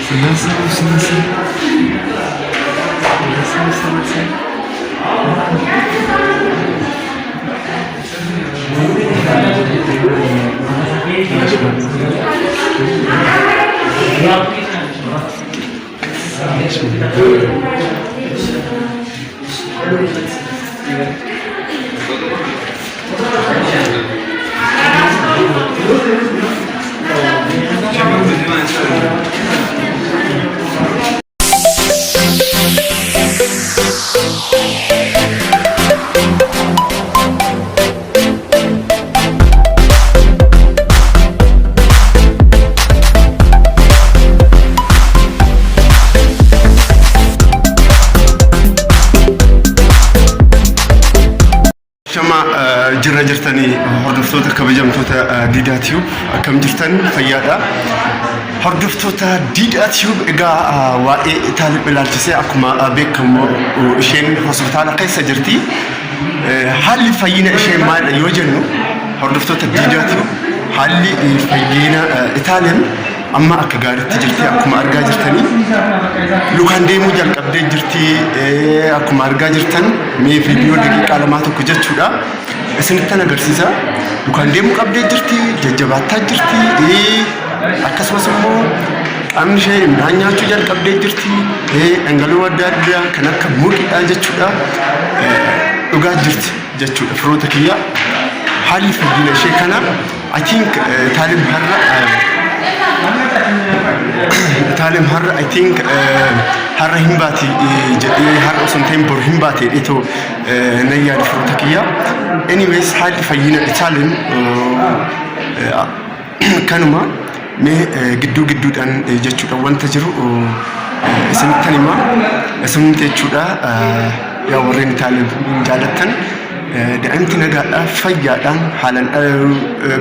Sen nasıl olsun nasıl? Nasıl olsun nasıl? Shama jirra jirtanii hordoftoota kabajamtoota Diidaa Tube, akkam jirtan? Fayyaadha. Hordoftoota Diidaa Tube, egaa waa'ee Taalib ilaalchisee akkuma beekamu isheen hospitaala keessa jirti. Haalli fayyina ishee maalidha yoo jennu, hordoftoota Diidaa Tube, haalli fayyina Itaalin amma akka gaariitti jirti. Akkuma argaa jirtanii lukaan deemuu jalqabdee jirti. Akkuma argaa jirtan, mee viidiyoo daqiiqaa 2 tokko jechuudha isinittan agarsiisa. Lukaan deemuu qabdee jirti, jajjabaattaa jirti. Akkasumas immoo qaamni ishee midhaan nyaachuu jalqabdee jirti. Dhangala'oo adda addaa kan akka muqiidhaa jechuudha dhugaa jirti jechuudha. Firoota kiyya, haalli fayyina ishee kana I think Itaalim har'a I think har'a hin baati jedhee, har'a osoo hin ta'in boru hin baate jedheetoo nan yaada, firoota kiyya. Anyways, haalli fayyina Itaalim kanuma. Mee gidduu gidduudhaan jechuudha wanta jiru isinittan hima isinumti jechuudha. Yaa warreen Itaalim jaalattan, daa'imti nagaadha, fayyaadhaan haalaan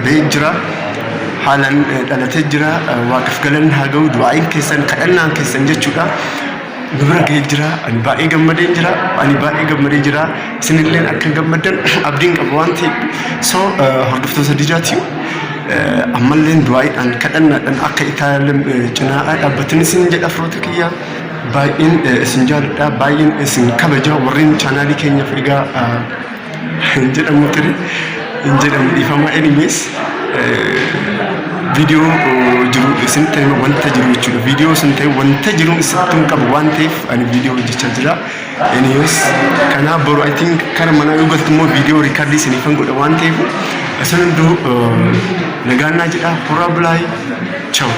bahee jira, haalaan dhalatee jira. Waaqaf galanni haa ga'u. Du'aa'iin keessan, kadhannaan keessan jechuudha nu bira ga'ee jira. Ani baay'ee gammadee jira, ani baay'ee gammadee jira. Isinilleen akka gammaddan abdiin qaba waan ta'eef. So hordoftoota Diidaati, ammalleen du'aa'iidhaan, kadhannaadhaan akka Itaalim cinaa dhaabbatanii isin jedha. Firoota kiyya, baay'een isin jaalladha, baay'een isin kabaja. Warreen chaanaalii keenyaaf egaa hin jedhamu ture, hin jedhamu, dhiifama. Anyways, viidiyoo jiru isin ta'e, wanta jiru jechuudha, viidiyoo isin ta'e, wanta jiru isinitti hin qabu waan ta'eef ani viidiyoo hojjechaa jira. Anyways, kanaaf boru I think kara manaa yoo galtu immoo viidiyoo record isiniifan godha waan ta'eef, isin hunduu nagaan naa jedha. Horaa bulaay, ciao.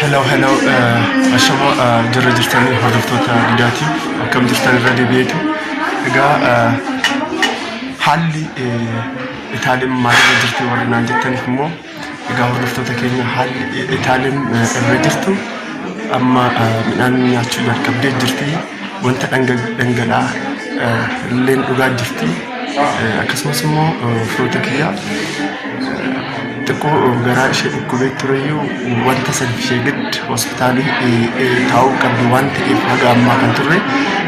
Hello, hello, ashama jirra jirtanii hordoftoota Diidaatii, akkam jirtan? Irra deebi'eetu. Egaa haalli Itaaliin maalirra jirti warri naan jettaniif immoo, egaa hordoftoota keenya, haalli Itaaliin irra jirtu amma midhaan nyaachuu jalqabdee jirti. Wanta dhangala'aa illeen dhugaa jirti. Akkasumas immoo, firoota kiyya, xiqqoo garaa ishee dhukkubee tureyyuu, wanta saniif ishee gad hospitaalii taa'uu qabdu waan ta'eef haga ammaa kan turre.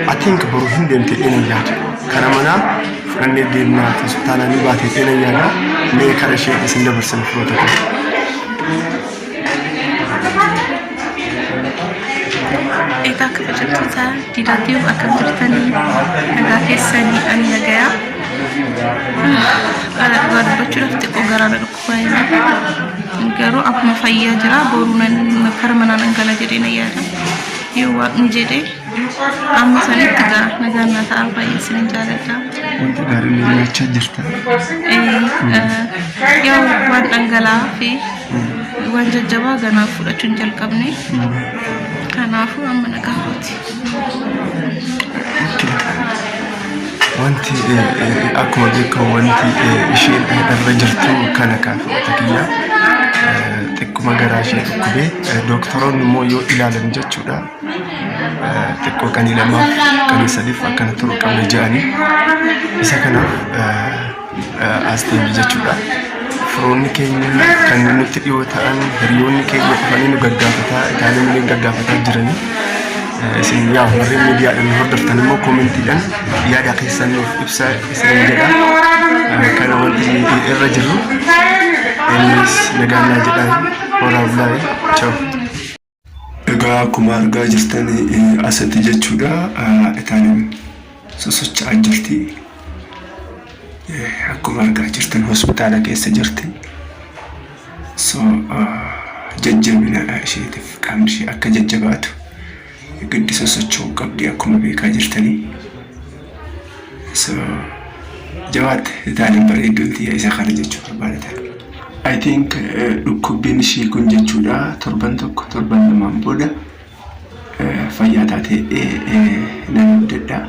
I think boru hin deemte jedheen yaada. Kara manaa fudhannee deemnaa, hospitaalaa ni baate jedheen yaada. Mee kara ishee isin dabarsan, firoota koo. Egaa kabajamtoota Diidaatiif, akkam jirtanii? Nagaa keessanii? Ani nagayaa. Ana dhugaa dubbachuudhaaf xiqqoo garaa na dhukkubaa jira. Garuu akkuma fayyaa jira, boruu nan kara manaa nan gala jedhee na yaada. Yoo Waaqni jedhee amma sanitti gaa nagaan na ta'a, baay'ee isinin jaaladha. Wanta gaarii nyaachaa jirta. Yaa, waan dhangala'aa fi waan jajjabaa ganaa fudhachuu hin jalqabne. Kanaafuu amma nagaa kooti. Wanti akkuma beekamu wanti isheen irra jirtu kana kan firoota kiyya, xiqquma garaa ishee dhukkubee, dooktoroonni immoo yoo ilaalan jechuudha xiqqoo qanii 2f qanii 3f akkana turu qabna jedhanii, isa kanaaf as teenye jechuudha. Firoonni keenya kan nutti dhiyoo ta'an, hiriyoonni keenya dhufanii nu gaggaafataa, Itaaliin illee gaggaafataa jiranii. Isin yaa warreen miidiyaadhaan hordoftan immoo koomentiidhaan yaada keessan nuuf ibsaa isin jedha. Kana wanti irra jirru. Innis nagaan naa jedhaa, horaa bulaa, ciao. Egaa akkuma argaa jirtan asitti jechuudha, Itaaliin sosocho'aa jirti. Akkuma argaa jirtan hospitaala keessa jirti. So jajjabina isheetiif, qaamni ishee akka jajjabaatu giddi sosocho'uu qabdi akkuma beekaa jirtanii. So jabaatte Itaaliin, bareedduun tiyya, isa kana jechuu barbaadatan. I think dhukkubbiin ishii kun jechuudha torban tokko, torban lamaan booda fayyaa taatee nan abdadha.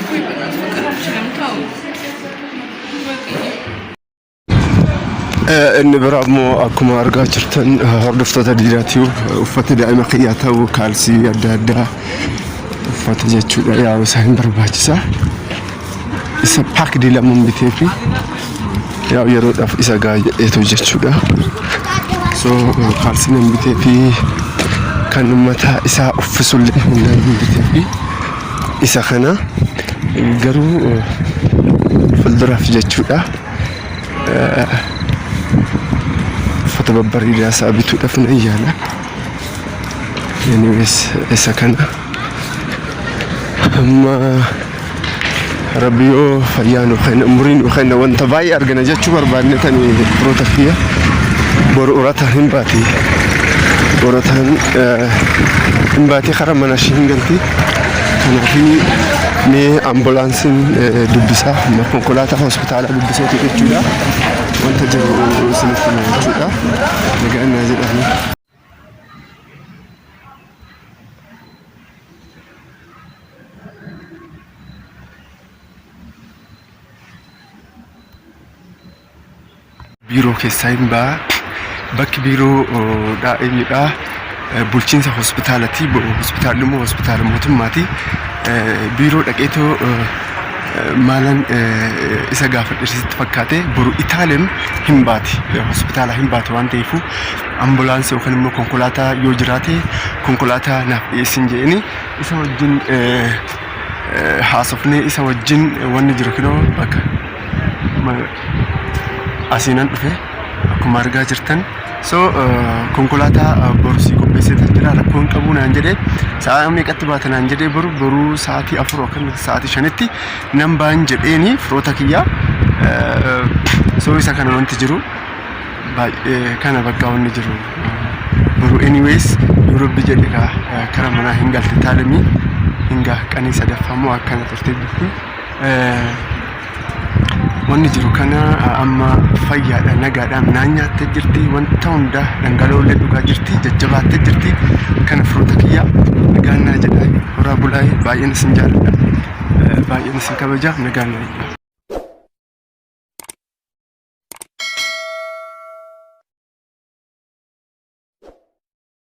ፍቅራችንም ተው በቃ። Inni biraa immoo akkuma argaa jirtan, hordoftoota Diidaa, uffata daa'ima kiyyaa ta'u, kaalsii adda addaa, uffata jechuudha, yaa isaan barbaachisa. Isa packed lamaan bitee fi yaa yeroodhaaf isa gaa jedheetu jechuudha. So kaalsii nan bitee fi kan mataa isaa uffisullee nan bitee fi isa kana garuu fuulduraaf jechuudha. Uffata babbareedaa isaa bituudhaaf nan yaala. Anyways, isa kana amma Rabbi yoo fayyaa nu kenna, umurii nu kenna, wanta baay'ee argana jechuu barbaadne tani, firoota kiyya. Boru urataan hin baati. Urataan hin baati, karaa mana ishee hin galti. Kanaafii mee ambulaansiin dubbisaa, amma konkolaataa hospitaala dubbiseetu jechuudha. Wanta jiru isinitti hima jechuudha. Nagaan naa jedhanii. Biiroo keessaa hin ba'a. Bakki biiroodha eenyudha? Bulchiinsa hospitaalaati. Hospitaalli immoo hospitaala mootummaati. Biiroo dhaqeetoo maalan isa gaafadhe sitti fakkaate? Boru Itaaleen hin baati. Hospitaala hin baati waan ta'eef, ambulaansii yookaan immoo konkolaataa yoo jiraate konkolaataa naaf dhiyeessin jedheni isa wajjin haasofnee, isa wajjin wanni jiru kinoo bakka asiinan dhufe akkuma argaa jirtan. So konkolaataa boru sii qopheessee jira, rakkoo hin qabu naan jedhee. Sa'a meeqatti baata naan jedhee. Boru sa'aatii 4 yookaan sa'aatii 5tti nan ba'an jedheeni, firoota kiyya. So isa kana wanti jiru baay'ee kana bakka wanni jiru boru. Anyways, yoo Rabbi jedhe kara manaa hin galte taalemii hin gaa. Qanii sadaffaa immoo akkana turte jirti. Wanni jiru kana, amma fayyaadha, nagaadhaan naan nyaattee jirti, wanta hunda dhangala'oollee dhugaa jirti, jajjabaattee jirti. Kana firoota kiyya, nagaan naa jedha, horaa bulaa. Baay'een isin jaalladha, baay'een isin kabaja, nagaan naa jedha.